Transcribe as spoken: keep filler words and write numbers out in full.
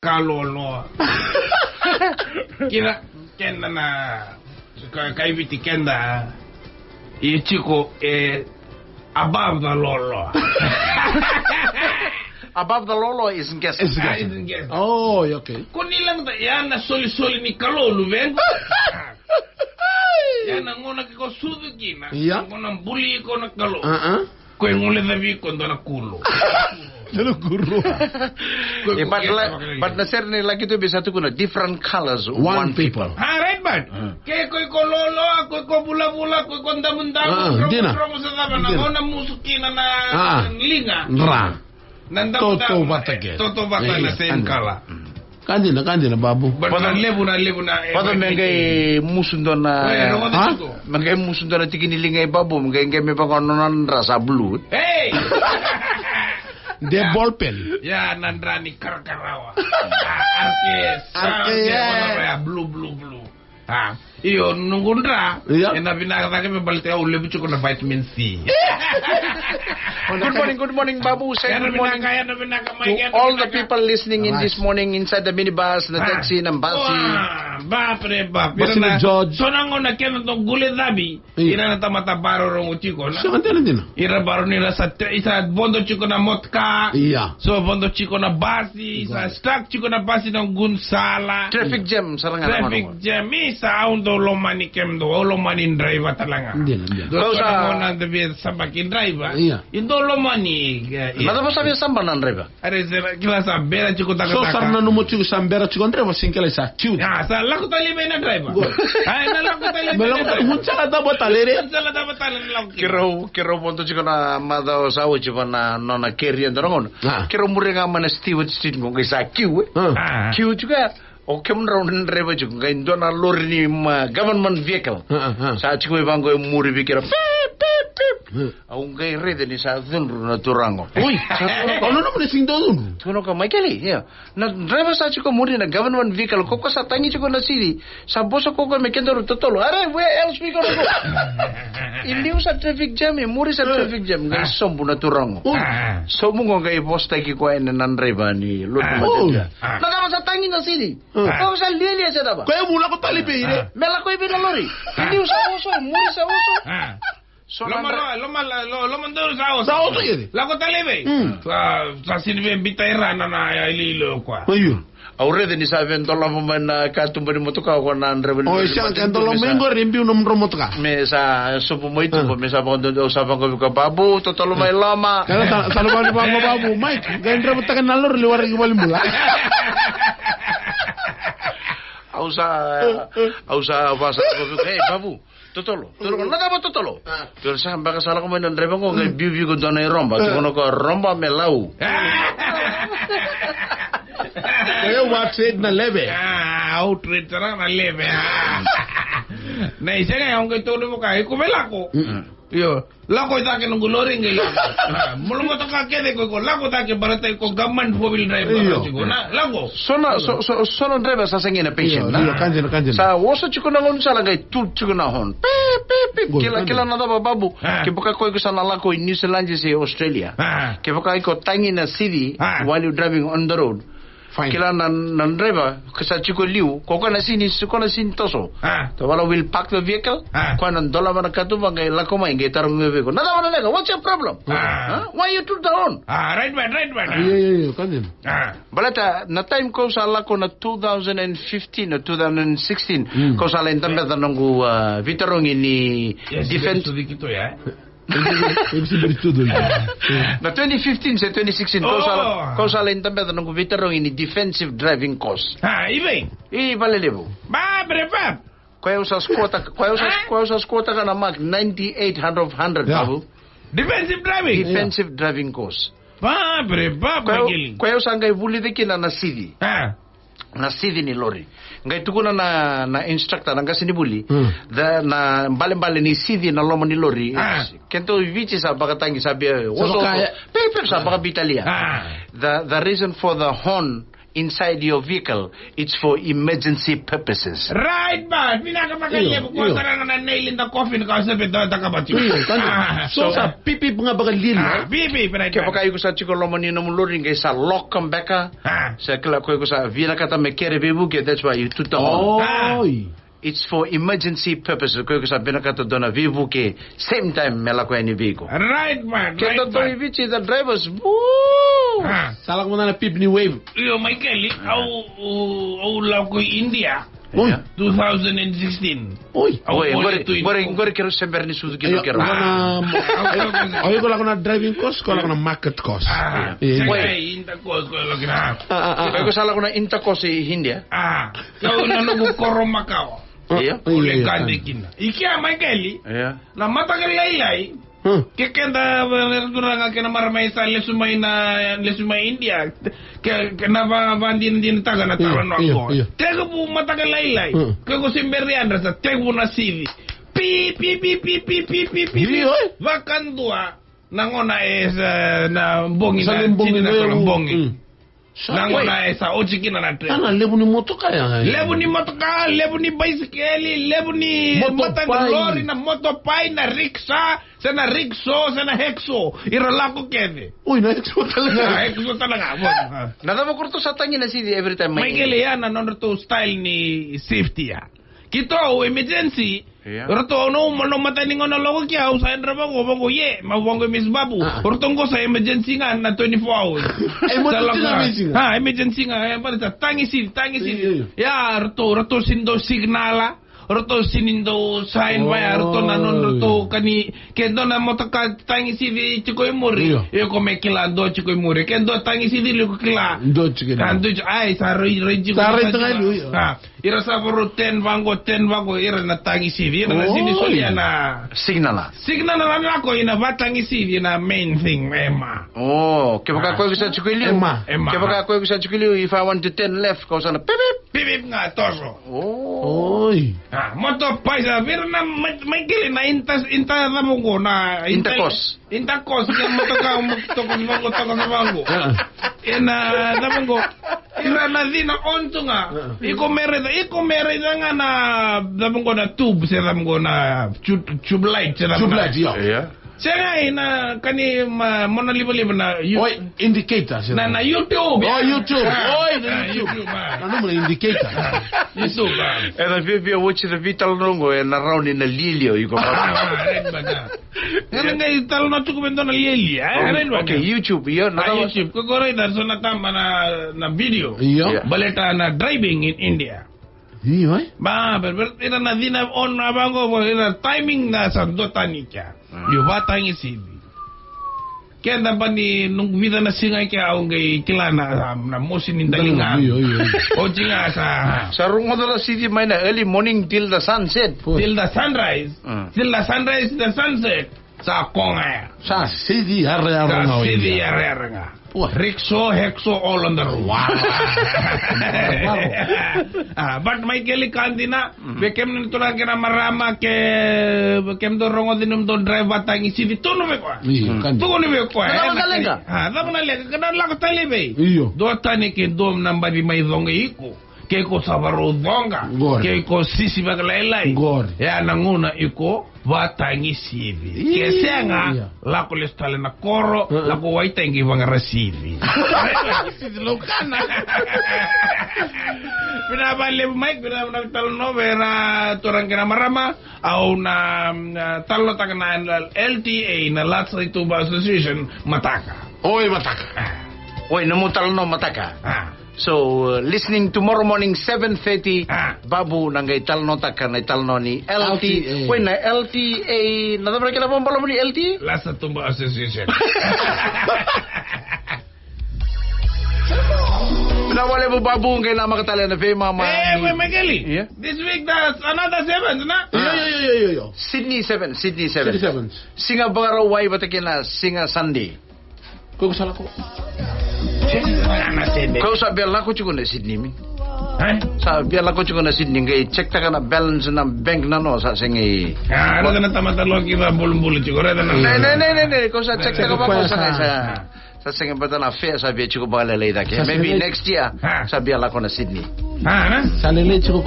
Ka loloa. Kina, keda na, ka, kaiviti keda. E tiko, e, above the loloa. Above the loloa is guest. Is guest. Ah, is guest. Oh, okay. Ko ni lagata, ya na solisoli ni Kalou luvequ. Ya na gauna ke ko sucu kina. Ya. Ko na buli ko na Kalou. Uh-uh. Ko e gole cavi ko dua na kuro. Dua na kuro. Ko e, eh, but, but na sere ni laki tu bisa tukuna different colors, one, one people. Ah, right, but. Mm. Ke ko iko loloa, ko iko vulavula, ko iko damudamu, ah, dromu, dina, dromu sa cava na, dina, gauna musu kina na, ah, liga. Ra. Na damudamu. Toto vata ke. Toto vata na same color. Ka dina, ka dina, Babu. But na levu, na levu na, eh, vata me qai musu dua na, eh, ha? Me qai musu dua na tiki ni liga i Babu, me qai, qai me vaka nona dra sa blue. Hey! De ball pen. Ya, na dra ni karakarawa. Arke, arke, arke, ya. Ona ya, blue, blue, blue. Ah, io, noqu dra. Ia. Ena vinaka cake me baleta au levu tiko na vitamin C. Good morning, good morning, Babu. Say good morning to all the people listening in this morning inside the minibus, na taxi, na basi. Ba, pre, ba. Basi na George. So na gauna kena dau gole cavi. Ia. Ira na tamata barorogo tiko na. Sa dina, dina. Ira baro ni ra sa te, sa vodo tiko na motoka. Ia. So vodo tiko na basi, sa stuck tiko na basi na gunsala. Traffic jam, sa ra ga na. Traffic jam, i sa au dau lomani kemudou, au lomani draiva tale ga. Dina, dina. Dou sa na gauna da via sabaki draiva. Ia. I dau lomani, e, e. Na cava sa via saba na draiva? Are sera kila sa bera tiko takataka. So sa ra nanuma tiko sa bera tiko draiva, sega kila sa cute. Ah, sa lako tale mai na draiva. Good. Ai, na lako tale mai na draiva. Me lako tale, mun sala taba tale re. Mun sala taba tale na lako. Keirau, keirau vodo tiko na macawa sa oti va na nona carrier dua na gauna. Ah. Keirau muri ga mai na Stewart Street qo, qai sa queue, e. Ah. Queue tiko ya. O kemudrau na draiva tiko, qai dua na lori ni ma government vehicle. Ah, ah, ah. Sa tiko mai vaqo e muri vei keirau. Pip, pip, pip. Ah. Au qai raica ni sa cudru na turaga. Oi, sa cudru. Au nanuma ni sega ni dau cudru. Tukuna o koya, Michael, ia. Na draiva sa tiko muri na government vehicle, ko koya sa tagi tiko na sili. Sa vosa ko koya me kedaru totolo. Are, where else we gonna go? I liu sa traffic jam, i muri sa traffic jam. Qai sobu na turaga. Oi. Sobu qo qai vosataki koya ena na draiva ni lotu. Ah. Oi. Na cava sa tagi na sili? Ah. Ko sa lialia se cava? Ko e vu lako tale vei ira. Me lako i vei na lori. I liu sa oso, i muri sa oso. Ah. So loma, loma, loma, lo-, loma donu sa oso. Sa oso kece. Lako tale vei. Mm. Sa, sa sini vei bita ira na, na, ya, ilo, ilo, koya. Io. Au raica ni sa vei dolava mai na katuba ni motoka ko na draiva ni. Oi, sa ka dolava mai qori, biu nomudrau motoka. Me sa sobu mai tuba, me sa vakadodo, au sa vakadodo vei koya, Babu, totolo mai loma. Kala sa, sa loma ni vakadodo, Babu, Mike, qai draivataka na lori, liwara ki valenibula. Au sa, au sa vasa, Babu, ei, Babu. Totolo, totolo, na cava totolo? Ah. Totolo sa beka sa lako mai na draiva qo, qai biu vei iko dua na iroba. Ah. Tukuna o koya, roba me lau. Koya au a trade na leve. Ah, au trade sara na leve. Ah. Na isega ya au qai tukuna vaka, iko me lako. Mm. Io. Lako i cake noqu lori qai lako. Ah, mo lako toka kece ko iko, lako cake baleta iko government four wheel drive. Io. Lako tiko, na, lako. So na, so, so, so na driver sa sega ni patient, io, na? Io, ka dina, ka dina. Sa oso tiko na gaunisala qai tu tiko na horn. Pip, pip, pip. Good, kila, ka dina. Kila na cava, Babu. Ah. Kevaka ko iko sa na lako i New Zealand se Australia. Ah. Kevaka iko tagi na sili, ah, while you driving on the road. Fine. Kila na, na driver, ko sa tiko liu, ko koya na sini, ko na sini toso. Ah. The fellow will park the vehicle, ah, koya na dolava na katuba qai lako mai, qai tarogi vei iko. Na cava na leqa, what's your problem? Ah. Huh? Why you toot the horn? Ah, right man, right man. Io, io, io, ka dina. Ah. Baleta, na time ko sa lako na two thousand and fifteen or two thousand and sixteen, mm, ko sa lai dabeca noqu, ah, veitarogi ni defense. Yes, yes, yes, yes. Na twenty fifteen se twenty sixteen, ko sa la, oh, ko sa lai dabeca noqu veitarogi ni defensive driving course. Ah, i vei? I Valelevu. Ba, bre, ba. Koya au sa score-taka, koya au sa, ah, koya au sa score-taka na mark ninety-eight out of hundred, yeah, Babu. Defensive driving? Defensive driving course. Ba, bre, ba, koya au, Michael, koya au sa qai vulica kina na sici. Ah. Na sici ni lori. Qai tukuna na, na instructor, na qasenivuli. Hmm. Da, na balebale ni sici na loma ni lori. Ah. Keitou i Viti sa vakatagi sa via, sa oso, vaka, pe, pe, sa vakaveitalia. Ah. The, the reason for the horn inside your vehicle, it's for emergency purposes. Right, but vinaka vakalevu. Io, ko io. Sara na nail in the coffin ka se pe dota ka bati. Io, kan. Ah, so, so sa pipi nga baka lili. Ah, pipi, right. Kevaka iko sa tiko loma ni nomu lori qai sa lock beka. Ah. Sa kila ko iko sa vinakata me kere veivuke, that's why you took the horn. Oh. Ah. It's for emergency purposes. Ko iko sa vinakata dua na veivuke, same time me lako yani vei iko. Right, man. Keda right, dau man. Viti the drivers. Woo! Ah. Sa lako mada na pip ni wave. Io, Michael, au, au, au lako i India. Oi. Yeah. Two thousand and sixteen. Oi. Au oi, vole qori, tu i qori, qori keirau se bera ni sucu kina. Io, keirau. Io, na, oi, iko lako na driving course, ko lako na market course. Ah, io. Oi. Inter course, ko lako na. Ah, ah, ah. Oi, ko sa lako na inter course i India. Ah. Kau na noqu koro makawa. Io. Io, io, io. Kade kina. I kea Michael. Io. Na mataka lailai. Hmm. Ke keda, eh, turaga kei na marama e sa lesu mai na, lesu mai India. Ke, ke na va, vadinadinataka na tala noa ko. Io, io. Tekivu mataka lailai. Hmm. Ke ko se bera ni yadra sa tekivu na sivi. Pi, pi, pi. Io, eh. Vakadua. Na gona e sa, na bogi sa na, na bogi. Tini na bogi. Mm. Na gona e sa oti kina na treni. Ana levu ni motoka ya. Levu ni motoka, levu ni baisikeli, levu ni mata ni lori, na motopai, na riksa, se na rikso, se na hekso. Ira lako kece. Oi, na hekso tale ga. Na hekso tale ga. Na cava ko ratou sa tagi na sivi every time mai? Michael, ya na nodratou style ni safety ya. Keitou emergency. Io. Ratou au na uma na matani gauna lako kea au sa yadra vaqo, vaqo, ie, ma vaqo Miss Babu. Ah. Ratou qo sa emergency ga na twenty-four hours. Emergency ga. Ah, emergency ga, e, vale sa tagi sivi, tagi sivi. Io, io. Ia, ratou, ratou sini dau signala, ratou sini dau sign vaya, ratou na nona, ratou kani, ke dua na motoka tagi sivi tiko i muri. Io. Iko me kila dua tiko i muri. Ke dua tagi sivi iko kila. Dua tiko i muri. Ah, dua tiko, ai, sa roi, roi tiko. Sa roi tiko, io. Ah. Ira sa varo ten vaqo, ten vaqo, ira na tagi sivi, ira na sini solia na signal. Signal na lako ina vatagi sivi na main thing, ema. Oh, kevaka ko sa tiko i liu. Ema. Ema. Kevaka ko sa tiko i liu, if I want to turn left, ko sa na pip, pip. Pip, pip, ga toso. Oh. Oi. Ah, motopai sa vira na mai, mai kili na inter, inter, na vaqo na inter, intercourse. Inter course, ia motoka, motoka, motoka, motoka. Ah. Ena, na vaqo. Ira na cina on tu ga. Ah. Iko me raica, iko me raica ga na, na vaqo na tube, se na vaqo na tube, tube light, se na vaqo. Tube light, ia. Ia. Sega, ina kani ma, mona livaliva na you-, oi, indicator, se na, na YouTube. Oh, YouTube. Ah, oi, na ah, YouTube. YouTube, ah. Na nomu na indicator. YouTube, ah. Ena via, via watch the vital nongo, ena rauni na lialia, iko. Ah, ah, right, but, ah. Ena qai talanoa tiko me dua na lialia, e? Oh, okay, YouTube, io, na ah, YouTube. Ko qori na so na tama na, na video. Io. Baleta na driving in India. Io, e? Ba, ber, ber, ira na cina on na vaqo, ira timing na sa dua tani kea. Mm. Io, vatagi sivi. Keda ba ni noqu vica na siga kea au qai kila na, na mosi ni daliga. Io, io, io. Oti ga sa. Sa rogoca na sivi mai na early morning till the sunset. Till the sunrise. Mm. Till the sunrise, the sunset. Sa koga ya. Sa sivi yarayara ga. Sa sivi yarayara ga. Rickshaw, hacksaw, all on the road. Wow. Ah, but mai keli ka dina, mm, vei kemuni na turaga kei na marama, ke, kemudou rogoci nomudou driver tagi sivi, tukuna vei koya. Io, mm, ka dina. Tukuna vei koya. Na cava na leqa? Ah, cava na leqa? Ka na lako tale vei. Io. Dua tani ke dua na baci mai coqi iko. Ke iko sa varau coqa. Qori. Ke iko sisi vakalailai. Qori. Ya na gauna iko vatagi sivi. Ii. Ke sega, ia, lako lesu tale na koro, uh-uh, lako waitaqi vaqara sivi. Sivi laukana. Vinaka vakalevu Mike, vinaka, vinaka talanoa vei ira na turaga kei na marama, au na, mm, talanoataka na L T A, na Lats i Tuba Association, mataka. Oi, mataka. Ah. Oi, nomu talanoa mataka. Ah. So, uh, listening tomorrow morning, seven thirty, ah, Babu na qai talanoataka na italanoa ni L T A. L T A. Oi, na L T A, na cava na kena vakabalavu ni L T A? Lats Tuba Association. Vinaka vakalevu Babu, qai namaka tale na veimama. Eh, ni wait, Michael. Yeah? This week there's another sevens, na? Io, io, io, io, io. Sydney sevens, Sydney sevens. Sydney sevens. Siga Vakarauwai vata kei na siga Sunday. Ko iko sa lako? Ko iko sa via lako tiko na Sydney, mi? Eh? Sa via lako tiko na Sydney, qai check taka na balance na bank na no, sa sega ni. Ah, raica na tamata loki va bulubulu tiko, raica na. Ne, ne, ne, ne, ne, ko sa check taka va ko sa, sa. Sa sega bata na fare, sa via tiko baka lailai cake. Sa maybe sega. Next year, ah, sa via lako na Sydney. Ah, na? Sa lailai tiko ko